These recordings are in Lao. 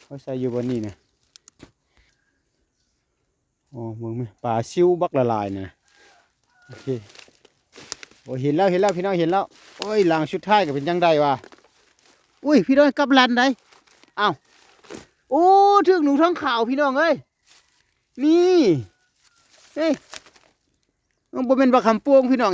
ເຮົາໃສ່ຢູ່ບ່ອນນີ້ນະ. ໂອ້ ເບິ່ງແມະ ປາຊິວບັກຫຼາຍໆ ນີ້ນະ. ໂອເຄ ໂອ້ ເຫັນແລ້ວ ເຫັນແລ້ວ ພີ່ນ້ອງ ເຫັນແລ້ວ. ໂອ້ຍ ຫຼັງສຸດທ້າຍກໍເປັນຈັ່ງໃດວະ? ອຸ້ຍ ພີ່ນ້ອງ ກັບລັນໃດ. ອ້າວ ໂອ້ ຖືກໜູທອງຂາວ ພີ່ນ້ອງເອີຍ. ນີ້ ເອີຍ ບໍ່ແມ່ນບັກຫຳໂປ່ງ ພີ່ນ້ອງ.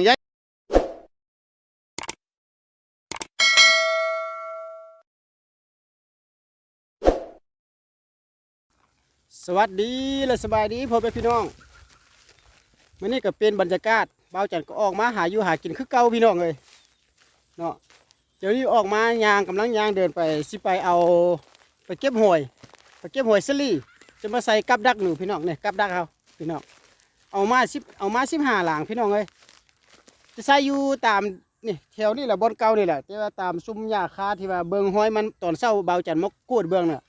ສະຫວັດດີ ແລະ ສະບາຍດີພໍ່ແມ່ພີ່ນ້ອງ. ມື້ນີ້ກໍເປັນບັນຍາກາດ ບ່າວຈັນກໍອອກມາຫາຢູ່ຫາກິນຄືເກົ່າ ພີ່ນ້ອງເອີຍເນາະ. ດຽວນີ້ອອກມາຍ່າງ ກຳລັງຍ່າງເດີນໄປ ຊິໄປເອົາ ໄປເກັບຫອຍ ໄປເກັບຫອຍສາລີ ຈະມາໃສ່ກັບດັກໜູ ພີ່ນ້ອງ. ນີ້ກັບດັກເຮົາ ພີ່ນ້ອງ ເອົາມາສິບ ເອົາມາສິບຫ້າຫຼັງ ພີ່ນ້ອງເອີຍ. ຈະໃສ່ຢູ່ຕາມ ນີ້ ແຖວນີ້ແຫຼະ ບ່ອນເກົ່ານີ້ແຫຼະ ແຕ່ວ່າຕາມຊຸມຫຍ້າຄາທີ່ວ່າເບິ່ງຮອຍມັນຕອນເຊົ້າ ບ່າວຈັນມາກວດເບິ່ງນະ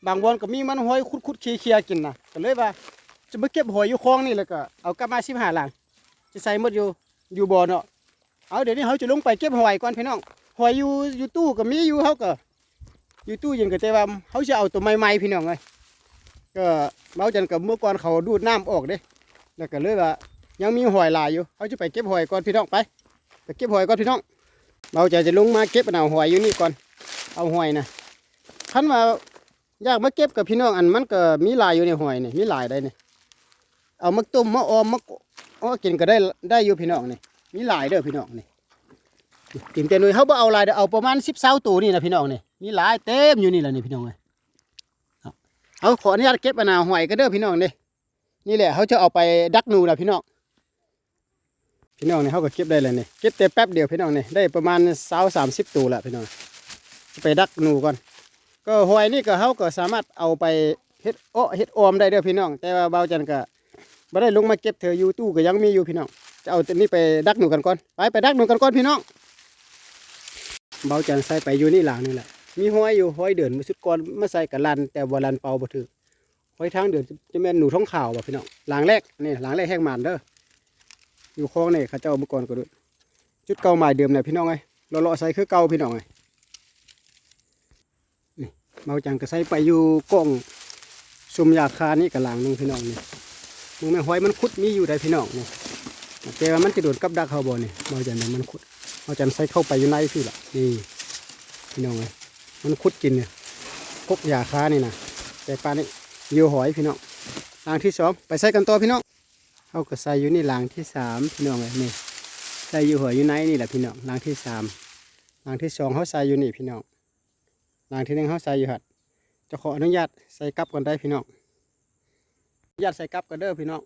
ບາງບ່ອນກໍມີມັນຮອຍຂຸດໆເຄຍໆກິນນະ ກໍເລີຍວ່າຈະມາເກັບຫອຍຢູ່ຄອງນີ້ ແລ້ວກໍເອົາກັບມາສິບຫ້າຫຼັງ ຈະໃສ່ໝົດຢູ່ ຢູ່ບໍ່ເນາະ. ເອົາ ດຽວນີ້ເຮົາຈະລົງໄປເກັບຫອຍກ່ອນ ພີ່ນ້ອງ. ຫອຍຢູ່ ຢູ່ຕູ້ກໍມີຢູ່ ເຮົາກໍ ຢູ່ຕູ້ເຢັນກໍ ແຕ່ວ່າເຮົາຊິເອົາໂຕໃໝ່ໆ ພີ່ນ້ອງເອີຍ. ກໍບ່າວຈັນກັບມື້ກ່ອນເຂົາດູດນ້ຳອອກເດ້ ແລ້ວກໍເລີຍວ່າຍັງມີຫອຍຫຼາຍຢູ່ ເຮົາຈະໄປເກັບຫອຍກ່ອນ ພີ່ນ້ອງ. ໄປ ໄປເກັບຫອຍກ່ອນ ພີ່ນ້ອງ. ບ່າວຈັນຈະລົງມາເກັບອັນເອົາຫອຍຢູ່ນີ້ກ່ອນ ເອົາຫອຍນະ. ຄັນວ່າຢາກມາເກັບກັບພີ່ນ້ອງ ອັນມັນກໍມີຫຼາຍຢູ່ໃນຫອຍນີ້ ມີຫຼາຍໃດ໋ນີ້. ເອົາມາຕົ້ມມາອອມມາເອາະກິນກໍໄດ້ ໄດ້ຢູ່ ພີ່ນ້ອງ. ນີ້ມີຫຼາຍເດີ ພີ່ນ້ອງ. ນີ້ເຕັມແຕ່ໜ່ວຍ ເຮົາບໍ່ເອົາຫຼາຍເດີ ເອົາປະມານສິບ ຊາວໂຕນີ້ນະ ພີ່ນ້ອງ. ນີ້ມີຫຼາຍເຕັມຢູ່ນີ້ລະນີ້ ພີ່ນ້ອງເອີຍ. ເຮົາຂໍອະນຸຍາດເກັບອັນນ່າຫອຍກັນເດີ ພີ່ນ້ອງເດ້. ນີ້ແຫຼະ ເຮົາຈະເອົາໄປດັກໜູລະ ພີ່ນ້ອງ. ພີ່ນ້ອງ ນີ້ເຮົາກໍເກັບໄດ້ແລ້ວນີ້ ເກັບແຕ່ແປັບດຽວ ພີ່ນ້ອງ. ນີ້ໄດ້ປະມານຊາວ ສາມສິບໂຕລະ ພີ່ນ້ອງ. ຈະໄປດັກໜູກ່ອນ. ກໍຫອຍນີ້ກໍ ເຮົາກໍສາມາດເອົາໄປເຮັດເອາະເຮັດອອມໄດ້ເດີ ພີ່ນ້ອງ. ແຕ່ວ່າບ່າວຈັນກໍບໍ່ໄດ້ລົງມາເກັບເທື່ອ ຢູ່ຕູ້ກໍຍັງມີຢູ່ ພີ່ນ້ອງ. ຈະເອົາໂຕນີ້ໄປດັກໜູກັນກ່ອນ. ໄປ ໄປດັກໜູກັນກ່ອນ ພີ່ນ້ອງ. ບ່າວຈັນໃສ່ໄປຢູ່ນີ້ຫຼັງນີ້ແຫຼະ ມີຮອຍຢູ່ ຮອຍເດີນມື້ສຸດກ່ອນມາໃສ່ກະລັນ ແຕ່ວ່າລັນເປົ່າບໍ່ຖືກ. ຫອຍທາງເດີນຈະແມ່ນໜູທອງຂາວບໍ່ ພີ່ນ້ອງ. ຫຼັງແລກນີ້ ຫຼັງແລກແຮງໝານເດີ ຢູ່ຄອງນີ້ ເຂົາເຈົ້າເມື່ອກ່ອນກໍ ຈຸດເກົ່າໝາຍເດີມແຫຼະ ພີ່ນ້ອງເອີຍ. ເລາະໆໃສ່ຄືເກົ່າ ພີ່ນ້ອງເອີຍ. ນີ້ ບ່າວຈັນກໍໃສ່ໄປຢູ່ກ້ອງຊຸມຫຍ້າຄານີ້ກໍຫຼັງໜຶ່ງ ພີ່ນ້ອງ. ນີ້ເບິ່ງແມ່ນຫອຍມັນຂຸດມີຢູ່ໃດ໋ ພີ່ນ້ອງ. ນີ້ ແຕ່ວ່າມັນຈະໂດນກັບດັກເຮົາບໍ່ນີ້ ບ່າວຈັນວ່າມັນຂຸດ. ບ່າວຈັນໃສ່ເຂົ້າໄປຢູ່ໃນພີ້ລະ ນີ້ ພີ່ນ້ອງເອີຍ. ມັນຂຸດກິນນີ້ ກົກຫຍ້າຄານີ້ນະ. ແຕ່ປານນີ້ ເຫຍື່ອຫອຍ ພີ່ນ້ອງ. ຫຼັງທີສອງ ໄປໃສ່ກັນຕໍ່ ພີ່ນ້ອງ. ເຮົາກໍໃສ່ຢູ່ນີ້ຫຼັງທີສາມ ພີ່ນ້ອງເອີຍ. ນີ້ ໃສ່ເຫຍື່ອຫອຍຢູ່ໃນນີ້ແຫຼະ ພີ່ນ້ອງ. ຫຼັງທີສາມ ຫຼັງທີສອງ ເຮົາໃສ່ຢູ່ນີ້ ພີ່ນ້ອງ. ຫຼັງທີໜຶ່ງ ເຮົາໃສ່ຢູ່ຫັ້ນ. ຈະຂໍອະນຸຍາດໃສ່ກັບກ່ອນໄດ໋ ພີ່ນ້ອງ. ອະນຸຍາດໃສ່ກັບກ່ອນເດີ ພີ່ນ້ອງ.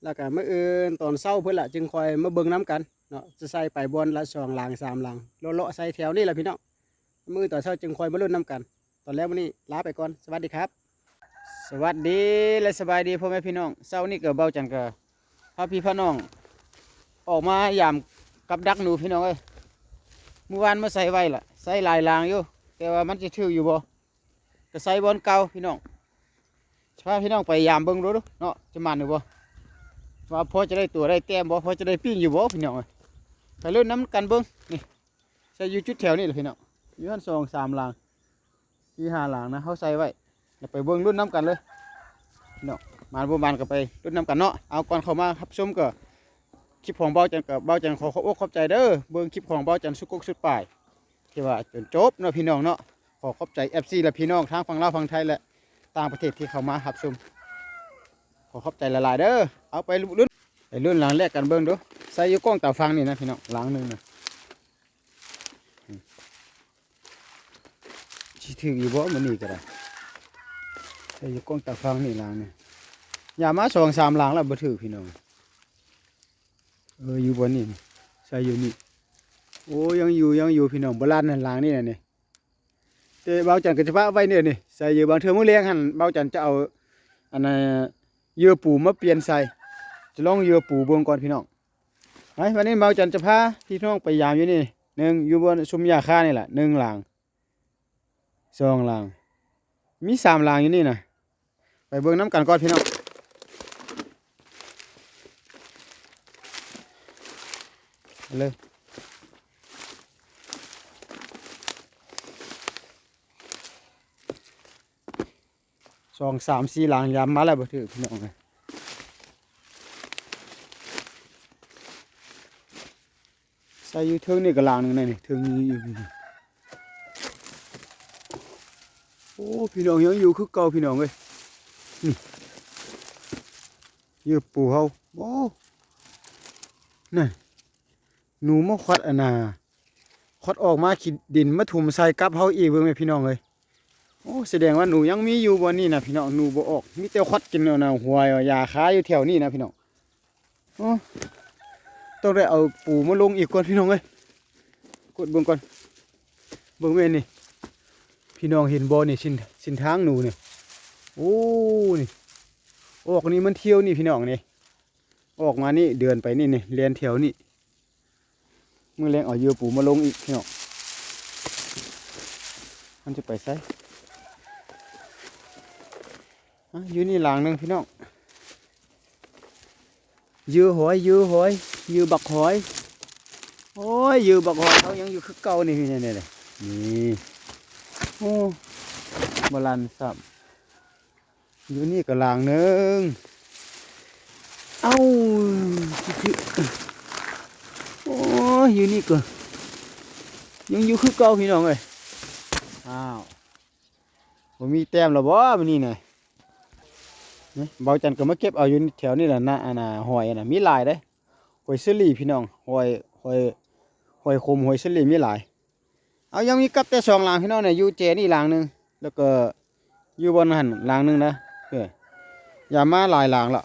ແລ້ວກໍມື້ອື່ນຕອນເຊົ້າພຸ້ນລະ ຈຶ່ງຄ່ອຍມາເບິ່ງນຳກັນເນາະ ຈະໃສ່ໄປບ່ອນລະສອງຫຼັງ ສາມຫຼັງ ເລາະໆໃສ່ແຖວນີ້ລະ ພີ່ນ້ອງ. ມື້ອື່ນຕອນເຊົ້າຈຶ່ງຄ່ອຍມາລຸ້ນນຳກັນ. ຕອນແລງມື້ນີ້ລາໄປກ່ອນ ສະຫວັດດີຄັບ. ສະຫວັດດີ ແລະ ສະບາຍດີພໍ່ແມ່ພີ່ນ້ອງ. ເຊົ້ານີ້ກໍ ບ່າວຈັນກໍພາພີ່ພານ້ອງອອກມາຢາມກັບດັກໜູ ພີ່ນ້ອງເອີຍ. ມື້ວານມາໃສ່ໄວ້ລະ ໃສ່ຫຼາຍຫຼັງຢູ່ ແຕ່ວ່າມັນຈະຖືກຢູ່ບໍ່ ກໍໃສ່ບ່ອນເກົ່າ ພີ່ນ້ອງ. ຈະພາພີ່ນ້ອງໄປຢາມເບິ່ງດູເນາະ ຈະໝານຢູ່ບໍ່ ວ່າພໍຈະໄດ້ຕົວໄດ້ແຕ້ມບໍ່ ພໍຈະໄດ້ປີ້ງຢູ່ບໍ່ ພີ່ນ້ອງເອີຍ. ໄປລຸ້ນນຳກັນເບິ່ງ. ນີ້ ໃສ່ຢູ່ຈຸດແຖວນີ້ລະ ພີ່ນ້ອງ. ຢູ່ຫັ້ນສອງສາມຫຼັງ ສີ່ຫ້າຫຼັງນະ ເຮົາໃສ່ໄວ້. ແລ້ວໄປເບິ່ງລຸ້ນນຳກັນເລີຍເນາະ. ໝານບໍ່ໝານກໍໄປລຸ້ນນຳກັນເນາະ. ເອົາ ກ່ອນເຂົ້າມາຮັບຊົມກໍ ຄລິບຂອງບ່າວຈັນ ກໍບ່າວຈັນຂໍຂອບອົກຂອບໃຈເດີ ເບິ່ງຄລິບຂອງບ່າວຈັນສຸດກົກສຸດປາຍ ທີ່ວ່າຈົນຈົບເນາະ ພີ່ນ້ອງເນາະ. ຂໍຂອບໃຈ ເອັຟຊີ ແລະ ພີ່ນ້ອງທາງຝັ່ງລາວ ຝັ່ງໄທ ແລະ ຕ່າງປະເທດທີ່ເຂົ້າມາຮັບຊົມ ຂໍຂອບໃຈຫຼາຍໆເດີ. ເອົາ ໄປລຸ້ນ ໄປລຸ້ນຫຼັງແລກກັນເບິ່ງດູ. ໃສ່ຢູ່ກ້ອງຕາຝັ່ງນີ້ນະ ພີ່ນ້ອງ ຫຼັງໜຶ່ງນະ. ຊິຖືກຢູ່ບໍ່ມື້ນີ້ກໍໄດ້. ໃສ່ຢູ່ກ້ອງຕາຝັ່ງນີ້ຫຼັງນີ້ ຢາມມາສອງສາມຫຼັງແລ້ວບໍ່ຖືກ ພີ່ນ້ອງ. ເອີ ຢູ່ບ່ອນນີ້ ໃສ່ຢູ່ນີ້. ໂອ້ ຍັງຢູ່ ຍັງຢູ່ ພີ່ນ້ອງ. ບໍ່ລານນັ້ນຫຼັງນີ້ນະນີ້. ແຕ່ບ່າວຈັນກໍຈະປະໄວ້ນີ້ ນີ້ ໃສ່ຢູ່. ບາງເທື່ອມື້ແລງຫັ້ນ ບ່າວຈັນຈະເອົາ ອັນນ່າ ເຫຍື່ອປູມາປ່ຽນໃສ່. ຈະລອງເຫຍື່ອປູເບິ່ງກ່ອນ ພີ່ນ້ອງ. ໄປ ວັນນີ້ບ່າວຈັນຈະພາພີ່ນ້ອງໄປຢາມຢູ່ນີ້ໜຶ່ງ ຢູ່ບ່ອນຊຸມຫຍ້າຄານີ້ລະ ໜຶ່ງຫຼັງ ສອງຫຼັງ ມີສາມຫຼັງຢູ່ນີ້ນະ. ໄປເບິ່ງນຳກັນກ່ອນ ພີ່ນ້ອງ. ເລີຍ ສອງສາມສີ່ຫຼັງ ຢາມມາແລ້ວບໍ່ຖືກ ພີ່ນ້ອງເອີຍ. ໃສ່ຢູ່ເທິງນີ້ກໍຫຼັງໜຶ່ງນະນີ້ ເທິງນີ້ຢູ່ນີ້. ໂອ້ ພີ່ນ້ອງ ຍັງຢູ່ຄືເກົ່າ ພີ່ນ້ອງເອີຍ. ນີ້ ເຫຍື່ອປູເຮົາ. ໂອ້ ນັ້ນ ໜູມາຄວັດອັນນ່າ ຄວັດອອກມາຂີ້ດິນມາຖົມໃສ່ກັບເຮົາອີກ ເບິ່ງແມ່ພີ່ນ້ອງເອີຍ. ໂອ້ ສະແດງວ່າໜູຍັງມີຢູ່ບ່ອນນີ້ນະພີ່ນ້ອງ. ໜູບໍ່ອອກ ມີແຕ່ຄວັດກິນເອົານະ ຫົວຢາຄາຢູ່ແຖວນີ້ນະພີ່ນ້ອງ. ໂອ້ ຕ້ອງໄດ້ເອົາປູມາລົງອີກກ່ອນພີ່ນ້ອງເອີຍ. ກົດເບິ່ງກ່ອນ ເບິ່ງແມ່ນນີ້ ພີ່ນ້ອງເຫັນບໍ່ນີ້ ເສັ້ນ ເສັ້ນທາງໜູນີ້. ໂອ້ ນີ້ ອອກນີ້ມັນທ່ຽວນີ້ພີ່ນ້ອງນີ້ ອອກມານີ້ ເດີນໄປນີ້ ນີ້ ແລ່ນແຖວນີ້. ມື້ແລງເອົາເຫຍື່ອປູມາລົງອີກພີ່ນ້ອງ. ມັນຈະໄປໃສ? ອາ ຢູ່ນີ້ຫຼັງໜຶ່ງພີ່ນ້ອງ. ເຫຍື່ອຫອຍ ເຫຍື່ອຫອຍ ເຫຍື່ອບັກຫອຍ. ໂອ້ຍ ເຫຍື່ອບັກຫອຍເຮົາຍັງຢູ່ຄືເກົ່ານີ້ ນີ້ ນີ້ ນີ້. ໂອ້ ບໍ່ລັ່ນຊ້ຳ. ຢູ່ນີ້ກໍຫຼັງໜຶ່ງ. ເອົ້າ ໂອ້ຍ ຢູ່ນີ້ກໍຍັງຢູ່ຄືເກົ່າພີ່ນ້ອງເອີຍ. ອ້າວ ບໍ່ມີແຕ້ມແລ້ວບໍ່ມື້ນີ້ນະ? ນີ້ ເບົາຈັນກໍມາເກັບເອົາຢູ່ແຖວນີ້ແຫຼະນະ ອັນນ່າ ຫອຍອັນນ່າ ມີຫຼາຍເດ້. ຫອຍເຊີຣີພີ່ນ້ອງ ຫອຍ ຫອຍ ຫອຍຂົມ ຫອຍເຊີຣີມີຫຼາຍ. ເອົາ ຍັງມີກັບແຕ່ສອງຫຼັງພີ່ນ້ອງນະ ຢູ່ແຈນີ້ຫຼັງໜຶ່ງ ແລ້ວກໍຢູ່ບ່ອນຫັ້ນຫຼັງໜຶ່ງນະ. ເອີ ຢ່າມາຫຼາຍຫຼັງລະ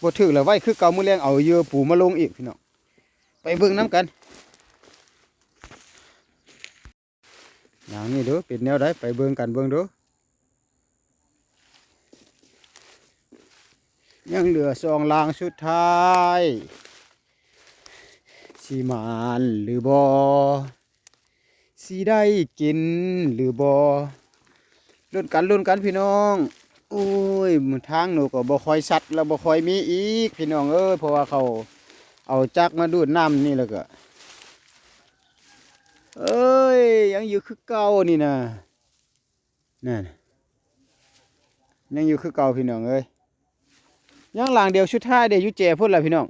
ບໍ່ຖືກລະ ໄວ້ຄືເກົ່າ. ມື້ແລງເອົາເຫຍື່ອປູມາລົງອີກພີ່ນ້ອງ. ໄປເບິ່ງນຳກັນ ຫຼັງນີ້ເດີ້ ເປັນແນວໃດ ໄປເບິ່ງກັນເບິ່ງເດີ້. ຍັງເຫຼືອສອງຫຼັງສຸດທ້າຍ ຊິໝານຫຼືບໍ່ ຊິໄດ້ກິນຫຼືບໍ່ ລຸ້ນກັນ ລຸ້ນກັນພີ່ນ້ອງ. ໂອ້ຍ ທາງໜູກໍບໍ່ຄ່ອຍຊັດ ແລ້ວບໍ່ຄ່ອຍມີອີກພີ່ນ້ອງເອີຍ ເພາະວ່າເຂົາເອົາຈັກມາດູດນ້ຳນີ້ ແລ້ວກໍ ເອີຍ ຍັງຢູ່ຄືເກົ່ານີ້ນະ. ນັ້ນ ຍັງຢູ່ຄືເກົ່າພີ່ນ້ອງເອີຍ. ຍັງຫຼັງດຽວສຸດທ້າຍເດ້ ຢູ່ແຈພຸ້ນລະພີ່ນ້ອງ.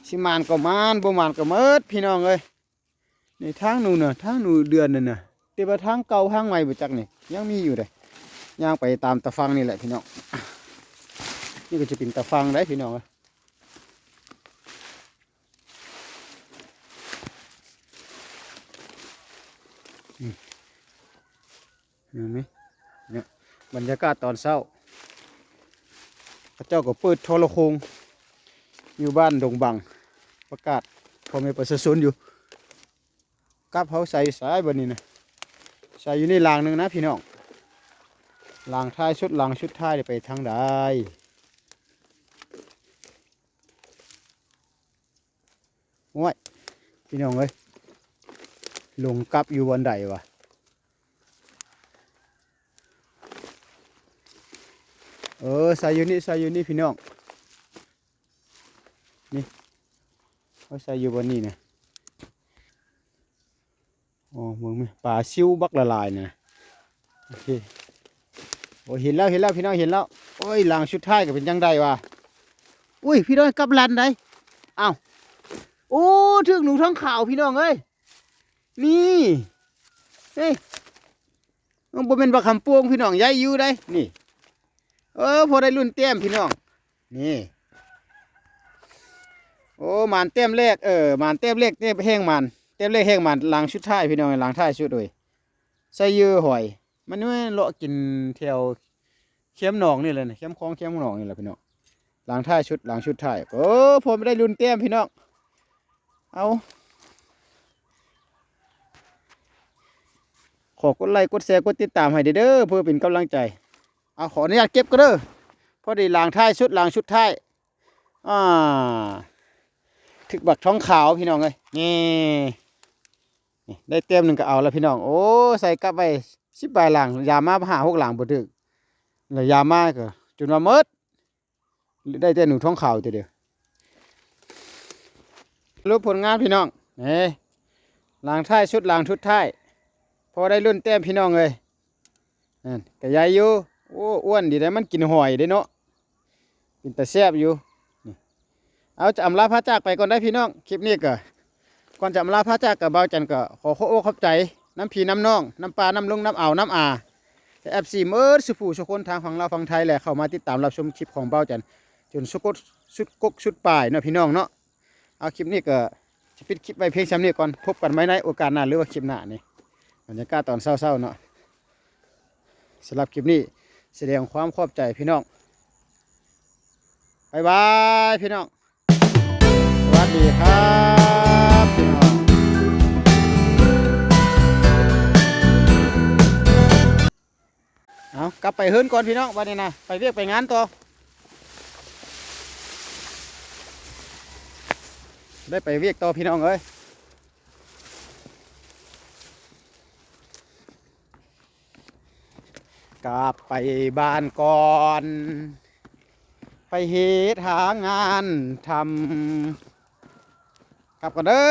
ຊິໝານກໍໝານ ບໍ່ໝານກໍໝົດພີ່ນ້ອງເອີຍ. ນີ້ທາງໜູນະ ທາງໜູເດືອນນັ້ນນະ ແຕ່ວ່າທາງເກົ່າທາງໃໝ່ບໍ່ຈັກນີ້ ຍັງມີຢູ່ເດ້. ຍ່າງໄປຕາມຕາຝັ່ງນີ້ແຫຼະພີ່ນ້ອງ. ນີ້ກໍຈະເປັນຕາຝັ່ງໄດ໋ພີ່ນ້ອງເອີຍ. ອືມ ເຫັນໄໝ? ເນາະ ບັນຍາກາດຕອນເຊົ້າ ເຂົາເຈົ້າກໍເປີດໂທລະໂຄ່ງຢູ່ບ້ານດົງບັງ ປະກາດພໍ່ແມ່ປະຊາຊົນຢູ່. ກັບເຮົາໃສ່ສາຍບັດນີ້ນະ ໃສ່ຢູ່ໃນຫຼັງໜຶ່ງນະພີ່ນ້ອງ. ຫຼັງທ້າຍສຸດ ຫຼັງສຸດທ້າຍໄປທາງໃດ? ໂອ້ຍ ພີ່ນ້ອງເອີຍ ຫຼົງກັບຢູ່ບ່ອນໃດວະ? ເອີ ໃສ່ຢູ່ນີ້ ໃສ່ຢູ່ນີ້ພີ່ນ້ອງ. ນີ້ ເຮົາໃສ່ຢູ່ບ່ອນນີ້ນະ. ໂອ້ ເບິ່ງແມະ ປາຊິວບັກຫຼາຍໆນະ. ໂອເຄ ໂອ້ ເຫັນແລ້ວ ເຫັນແລ້ວ ພີ່ນ້ອງ ເຫັນແລ້ວ. ໂອ້ຍ ຫຼັງສຸດທ້າຍກໍເປັນຈັ່ງໃດວະ? ອຸ້ຍ ພີ່ນ້ອງ ກັບລັນໃດ໋. ອ້າວ ໂອ້ ຖືກໜູທອງຂາວ ພີ່ນ້ອງເອີຍ. ນີ້ ເອີຍ ບໍ່ແມ່ນບັກຫຳປວງ ພີ່ນ້ອງ ໃຫຍ່ຢູ່ໃດ໋ ນີ້. ເອີ ພໍໄດ້ລຸ້ນແຕ້ມ ພີ່ນ້ອງ ນີ້. ໂອ້ ໝານແຕ້ມແລກ ເອີ ໝານແຕ້ມແລກ ແຮງໝານ ແຕ້ມແລກແຮງໝານ. ຫຼັງສຸດທ້າຍ ພີ່ນ້ອງ ຫຼັງທ້າຍສຸດເອີຍ ໃສ່ເຫຍື່ອຫອຍ. ມັນແມ່ນເລາະກິນແຖວແຄມໜອງນີ້ແຫຼະ ແຄມຄອງແຄມໜອງນີ້ແຫຼະ ພີ່ນ້ອງ. ຫຼັງທ້າຍສຸດ ຫຼັງສຸດທ້າຍ ໂອ້ ພໍໄດ້ລຸ້ນແຕ້ມ ພີ່ນ້ອງ. ເອົາ ຂໍກົດໄລ ກົດແຊ ກົດຕິດຕາມໃຫ້ເດີ ເພື່ອເປັນກຳລັງໃຈ. ເອົາ ຂໍອະນຸຍາດເກັບກ່ອນເດີ ພໍດີຫຼັງທ້າຍສຸດ ຫຼັງສຸດທ້າຍ. ອ່າ ຖືກບັກທອງຂາວ ພີ່ນ້ອງເອີຍ. ນີ້ ນີ້ ໄດ້ແຕ້ມໜຶ່ງກໍເອົາລະ ພີ່ນ້ອງ. ໂອ້ ໃສ່ກັບໄວ້ສິບປາຍຫຼັງ ຢາມມາຫ້າຫົກຫຼັງບໍ່ຖືກ ແລ້ວຢາມມາກໍຈົນວ່າໝົດ. ໄດ້ແຕ່ໜູທອງຂາວແຕ່ດຽວ. ສະຫຼຸບຜົນງານ ພີ່ນ້ອງ ເອີ ຫຼັງທ້າຍສຸດ ຫຼັງສຸດທ້າຍ ພໍໄດ້ລຸ້ນແຕ້ມ ພີ່ນ້ອງເອີຍ. ນັ້ນ ກະໃຫຍ່ຢູ່. ໂອ້ ອ້ວນດີເດ້ ມັນກິນຫອຍເດ້ເນາະ ເປັນຕາແຊບຢູ່. ນີ້ ເອົາ ຈະອຳລາພາຈາກໄປກ່ອນໄດ໋ພີ່ນ້ອງ. ຄລິບນີ້ກະ ກ່ອນຈະອຳລາພາຈາກກະ ບ່າວຈັນກະຂໍຂອບອົກຂອບໃຈນຳພີ່ນຳນ້ອງ ນຳປ້າ ນຳລຸງ ນຳອາວ ນຳອາ ແລະ ເອັຟຊີ ໝົດສູ່ຜູ້ສູ່ຄົນ ທາງຝັ່ງລາວຝັ່ງໄທ ແລະ ເຂົ້າມາຕິດຕາມຮັບຊົມຄລິບຂອງບ່າວຈັນ ຈົນສຸດກົກ ສຸດປາຍເນາະ ພີ່ນ້ອງເນາະ. ເອົາ ຄລິບນີ້ກໍຈະປິດຄລິບໄວ້ພຽງສ່ຳນີ້ກ່ອນ. ພົບກັນໃໝ່ໃນໂອກາດໜ້າ ຫຼືວ່າຄລິບໜ້ານີ້. ບັນຍາກາດຕອນເຊົ້າໆເນາະ. ສຳລັບຄລິບນີ້ ສະແດງຄວາມຂອບໃຈພີ່ນ້ອງ. ບາຍບາຍພີ່ນ້ອງ. ສະຫວັດດີຄັບພີ່ນ້ອງ. ເອົາ ກັບໄປເຮືອນກ່ອນພີ່ນ້ອງ ບັດນີ້ນະ ໄປວຽກໄປງານຕໍ່. ໄດ້ໄປວຽກຕໍ່ພີ່ນ້ອງເອີຍ. ກັບໄປບ້ານກ່ອນ ໄປເຮັດຫາງານທຳ. ກັບກ່ອນເດີ.